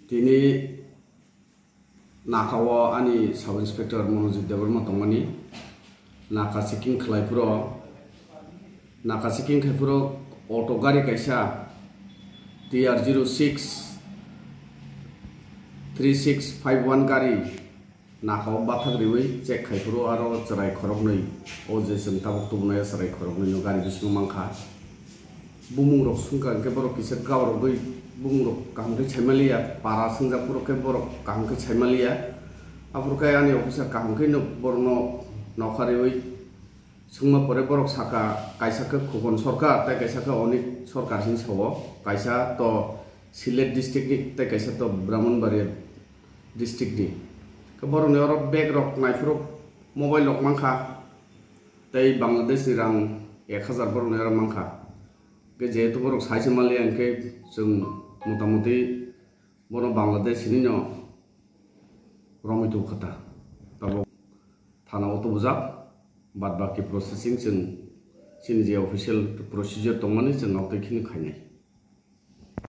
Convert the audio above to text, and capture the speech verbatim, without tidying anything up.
Tini Naka o ani Sub Inspector Monojit Debbarma tongmani. Naka checking khlai phuro, naka checking khai phuro auto gari kaisa T R zero six three six five one gari naka o bathak riwi check khai phuro aro chwrai khoroknwi, o je chwng tabuk tubunai chwrai khoroknwi no gari bisingo mankha. Bumung rok sungkha hwnkhe borok kisa gaurogwi bumung rok kaham khe saimaliya, para swngjak phuro khe borok kaham khe saimaliya. Aphuru khe ani officer kaham khe no borokno nokha riwi swngma pore borok saka, kaisa khe Khokon Sarkar tei kaisa khe Onik Sarkar hinwi sao, kaisa to Sylhet district ni tei kaisa to Brahmanbaria district ni. Khe borokni oro bag rok naiphuru mobile rok mankha tei Bangladesh ni rang ek hazar borokni oro mankha. Khe jehetu borok saise maliya hwnkhe chwng motamoti bono Bangladesh hinwi no romwi tongkha ta. Tabuk thana o tubujak, bad baki processing chwng chini je official procedure tongmani chwng abotwi kheno khainai.